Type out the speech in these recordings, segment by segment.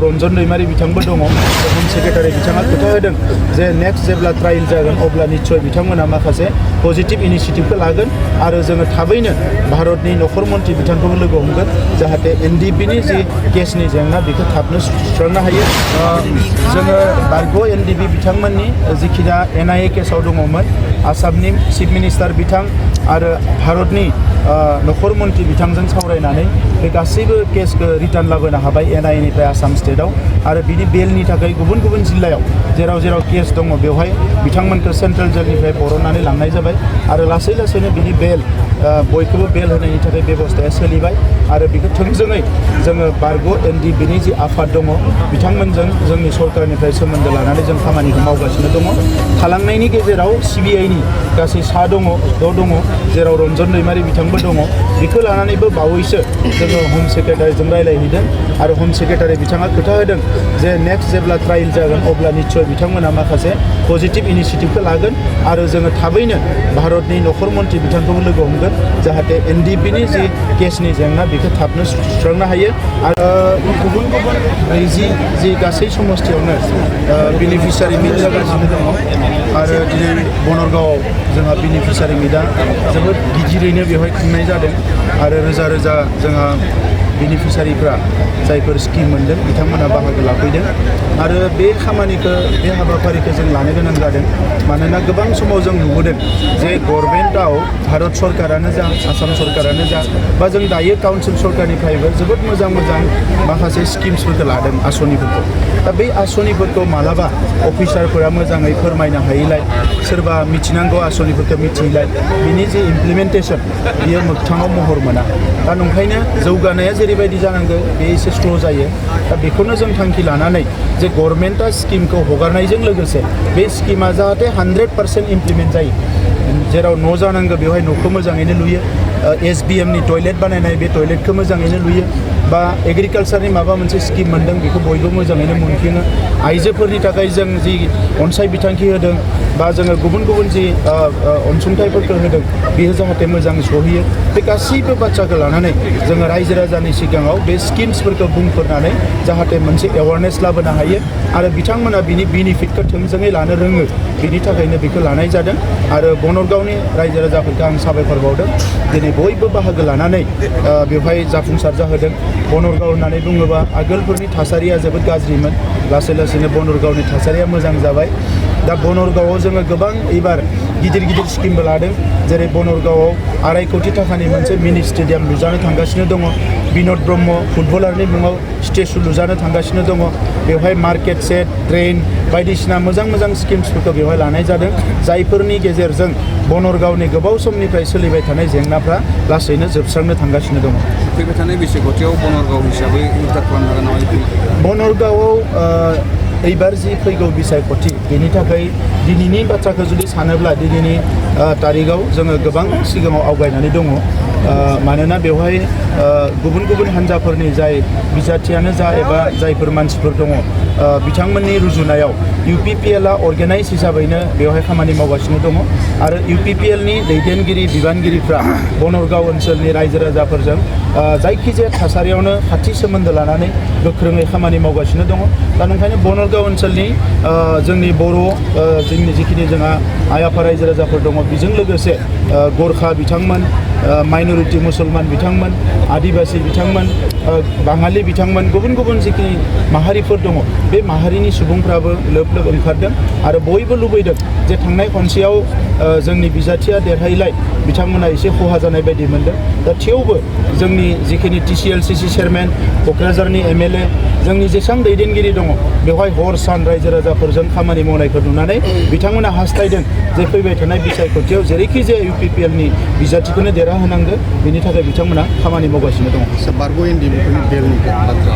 रन्जन दैमारी बिथांबो दङ होम सेक्रेटारि बिथाङा खोथा होदों जे नेक्स्ट जेब्ला ट्रायल जागोन अब्ला निश्चय बिथांमोना माखासे पजिटिभ इनिशिएटिभखौ लागोन आरो जोङो थाबैनो भारतनि नखर मन्त्रि बिथांखौबो लोगो हमगोन जाहाथे एनडिपिनि जि केसनि जेंना बेखौ थाबनो सुस्रांनो हायो जोङो बारग' एनडिपि बिथांमोननि जिखिना एनआइए केसाव दङमोन आसामनि चिफ मिनिस्टार बिथां आरो भारतनि नखर मन्त्रि बिथांजों सावरायनानै बे गासैबो केसखौ रिटार्न लाबोनो हाबाय एनआइएनिफ्राय आसाम स्टेटआव आरो बिनि बेलनि थाखाय गुबुन गुबुन जिल्लायाव जेराव जेराव केस दङ बेवहाय बिथांमोनखौ सेन्ट्रेल जेलनिफ्राय बरननानै लांनाय जाबाय आरो लासै लासैनो बिनि बेल बयखौबो बेल होनायनि थाखाय बेबस्थाया सोलिबाय आरो बेखौ थोंजोङै जोङो बारग' एनडिपिनि जि आफाद दङ बिथांमोनजों जोंनि सरकारनिफ्राय सोमोन्दो लानानै जों खामानिखौ मावगासिनो दङ थालांनायनि गेजेराव सिबिआइनि गासै द' दङ जेराव रन्जन दैमारी बिथांबो दङ बेखौ लानानैबो बावैसो जोङो होम सेक्रेटारिजों रायलायहैदों आरो होम सेक्रेटारि बिथाङा खोथा होदों जे नेक्स्ट जेब्ला ट्रायल जागोन अब्ला निश्चय बिथांमोना माखासे पजिटिभ इनिशिएटिभखौ लागोन आरो जोङो थाबैनो भारतनि नखर मन्त्रि बिथांखौबो लोगो हमगोन जाहाथे एनडिपिनि जि केसनि जेंना बेखौ थाबनो सुस्रांनो हायो आरो गुबुन गुबुन 40 जि गासै समस्थियावनो बेनिफिसियारि मिट जागासिनो दङ आरो दिनै बनरगावआव जोंहा बेनिफिसियारि मिटआ जोबोद गिदिरैनो बेवहाय खुंनाय जादों आरो रोजा रोजा जोंहा बेनिफिसियारिफ्रा जायफोर स्किम मोनदों बिथांमोना बाहागो लाफैदों आरो बे खामानिखौ बे हाबाफारिखौ जों लानो गोनां जादों मानोना गोबां समाव जों नुबोदों जे गभर्नमेन्टआव भारत सरकारानो जा आसाम सरकारानो जा बा जों दायो काउन्सिल सरकारनिफ्रायबो जोबोद मोजां मोजां माखासे स्किम्सफोरखौ लादों आसनिफोरखौ दा बे आसनिफोरखौ मालाबा अफिसारफोरा मोजाङै फोरमायनो हायैलाय सोरबा मिथिनांगौ आसनिफोरखौ मिथियैलाय बिनि जे इमप्लिमेन्टेसन बियो मोगथाङाव महर मोना दा नंखायनो जौगानाया जेरैबायदि जानांगौ बे एसे स्ल' जायो दा बेखौनो जों थांखि लानानै जे गभर्नमेन्टआ स्किमखौ हगारनायजों लोगोसे बे स्किमा जाहाथे 100% इमप्लिमेन्ट जायो जेराव न' जानांगौ बेवहाय न'खौ मोजाङैनो लुयो एसबिएमनि टयलेट बानायनाय बे टयलेटखौ मोजाङैनो लुयो बा एग्रिकालसारनि माबा मोनसे स्किम मोनदों बेखौ बयबो मोजाङैनो मोनफिनो आइजोफोरनि थाखाय जों जि अनसाय बिथांखि होदों बा जोङो गुबुन गुबुन जि अनसुंथाइफोरखौ होदों बेयो जाहाथे मोजां सहैयो बे गासैबो बाथ्राखौ लानानै जोङो रायजो राजानि सिगाङाव बे स्किम्सफोरखौ बुंफोरनानै जाहाथे मोनसे एवारनेस लाबोनो हायो आरो बिथांमोना बिनि बेनिफिटखौ थोंजोङै लानो रोङो बिनि थाखायनो बेखौ लानाय जादों आरो बनरगावनि रायजो राजाफोरखौ आं साबायखर बावदों दिनै बयबो बाहागो लानानै बेवहाय जाफुंसार जाहोदों बनरगाव होननानै बुङोबा आगोलफोरनि थासारिया जोबोद गाज्रिमोन लासै लासैनो बनरगावनि थासारिया मोजां जाबाय दा बनरगावआव जोङो गोबां एबार गिदिर गिदिर स्किमबो लादों जेरै बनरगावआव 2.5 कोटि थाखानि मोनसे मिनि स्टेडियाम लुजानो थांगासिनो दङ बिन'द ब्रह्म फुटबलारनि मुङाव स्टेचु लुजानो थांगासिनो दङ बेवहाय मार्केट सेट ड्रेन बायदिसिना मोजां मोजां स्किम्सफोरखौ बेवहाय लानाय जादों जायफोरनि गेजेरजों बनरगावनि गोबाव समनिफ्राय सोलिबाय थानाय जेंनाफ्रा लासैनो जोबस्रांनो थांगासिनो दङ फैबाय थानाय बिसायख'थियाव बनरगाव हिसाबै इन्टार खालामनो हागोन नामा बनरगावआव एबार जि फैगौ बिसायख'थि बेनि थाखाय दिनैनि बाथ्राखौ जुदि सानोब्ला दिनैनि तारिखआव जोङो गोबां सिगाङाव आवगायनानै दङ मानोना बेवहाय गुबुन गुबुन हान्जाफोरनि जाय बिजाथियानो जा एबा जायफोर मानसिफोर दङ बिथांमोननि रुजुनायाव इउपिपिएलआ अर्गेनाइज हिसाबैनो बेवहाय खामानि मावगासिनो दङ आरो इउपिपिएलनि दैदेनगिरि बिबानगिरिफ्रा बनरगाव ओनसोलनि रायजो राजाफोरजों जायखिजाया थासारियावनो खाथि सोमोन्दो लानानै गोख्रोङै खामानि मावगासिनो दङ दा नंखायनो बनरगाव ओनसोलनि जोंनि बर' जोंनि जिखिनि जोंहा आइ आफा रायजो राजाफोर दङ बेजों लोगोसे गोरखा बिथांमोन माइनरिटि मुसलमान बिथांमोन आदिबासी बिथांमोन बाङालि बिथांमोन गुबुन गुबुन जिखिनि माहारिफोर दङ बे माहारिनि सुबुंफ्राबो लोब लोब ओंखारदों आरो बयबो लुबैदों जे थांनाय खनसेयाव जोंनि बिजाथिया देरहायलाय बिथांमोना एसे खहा जानाय बायदि मोनदों दा थेवबो जोंनि जिखिनि TCLCC चेयारमेन क'क्राझारनि MLA जोंनि जेसेबां दैदेनगिरि दङ बेवहाय हर सान रायजो राजाफोरजों खामानि मावनायखौ नुनानै बिथांमोना हास्थायदों जे फैबाय थानाय बिसायख'थियाव जेरैखि जाया इउपिपिएलनि बिजाथिखौनो देरहाहोनांगौ बेनि थाखाय बिथांमोना खामानि मावगासिनो दङ बारग' एनडिपिफोरनि बेलनि बाथ्रा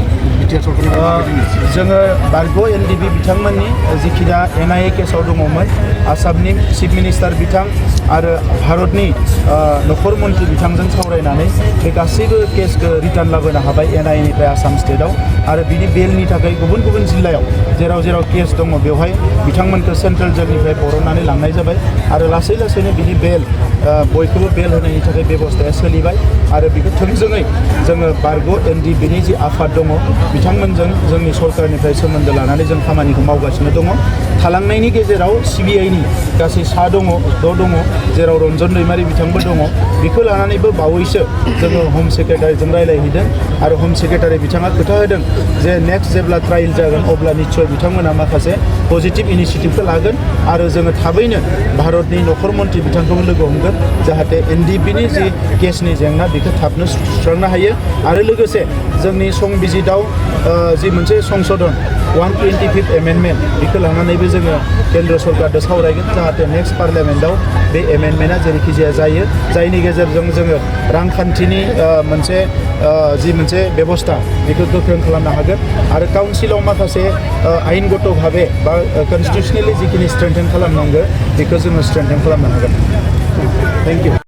जोङो बारग' एनडिपि बिथांमोननि जिखिना एनआइए केसाव दङमोन आसामनि चिफ मिनिस्टार बिथां आरो भारतनि नखर मन्त्रि बिथांजों सावरायनानै बे गासैबो केसखौ रिटार्न लाबोनो हाबाय एनआइएनिफ्राय आसाम स्टेटआव आरो बिनि बेलनि थाखाय गुबुन गुबुन जिल्लायाव जेराव जेराव केस दङ बेवहाय बिथांमोनखौ सेन्ट्रेल जेलनिफ्राय बरननानै लांनाय जाबाय आरो लासै लासैनो बिनि बेल बयखौबो बेल होनायनि थाखाय बेबस्थाया सोलिबाय आरो बेखौ थोंजोङै जोङो बारग' एनडिपिनि जि आफाद दङ बिथांमोनजों जोंनि सरकारनिफ्राय सोमोन्दो लानानै जों खामानिखौ मावगासिनो दङ। थालांनायनि गेजेराव सिबिआइनि गासै सा दङ, द' दङ, जेराव रन्जन दैमारि बिथांबो दङ। बेखौ लानानैबो बावैसो जोङो हम सेक्रेटारिजों रायलायहैदों आरो हम सेक्रेटारि बिथाङा खोथा होदों जे नेक्स्ट जेब्ला ट्रायल जागोन अब्ला निस्सय बिथांमोना माखासे पजिटिभ इनिशिएटिभखौ लागोन आरो जोङो थाबैनो भारतनि नखर मन्त्रि बिथांखौबो लोगो हमगोन जाहाथे एनडिपिनि जि केसनि जेंना बेखौ थाबनो सुस्रांनो हायो आरो लोगोसे जोंनि संबिजिताव जि मोनसे संशोधन 125th एमेन्डमेन्ट बेखौ लानानैबो जोङो केन्द्र सरकारजों सावरायगोन जाहाथे नेक्स्ट पार्लियामेन्टआव बे एमेन्डमेन्टआ जेरैखि जाया जायो जायनि गेजेरजों जोङो रांखान्थिनि जि मोनसे बेबस्था बेखौ गोख्रों खालामनो हागोन आरो काउन्सिलाव माखासे आयेनगत भाबे बा कनस्टिटिउसनेलि जिखिनि स्ट्रेंथेन खालामनांगौ बेखौ जोङो स्ट्रेंथेन खालामनो हागोन। Thank you.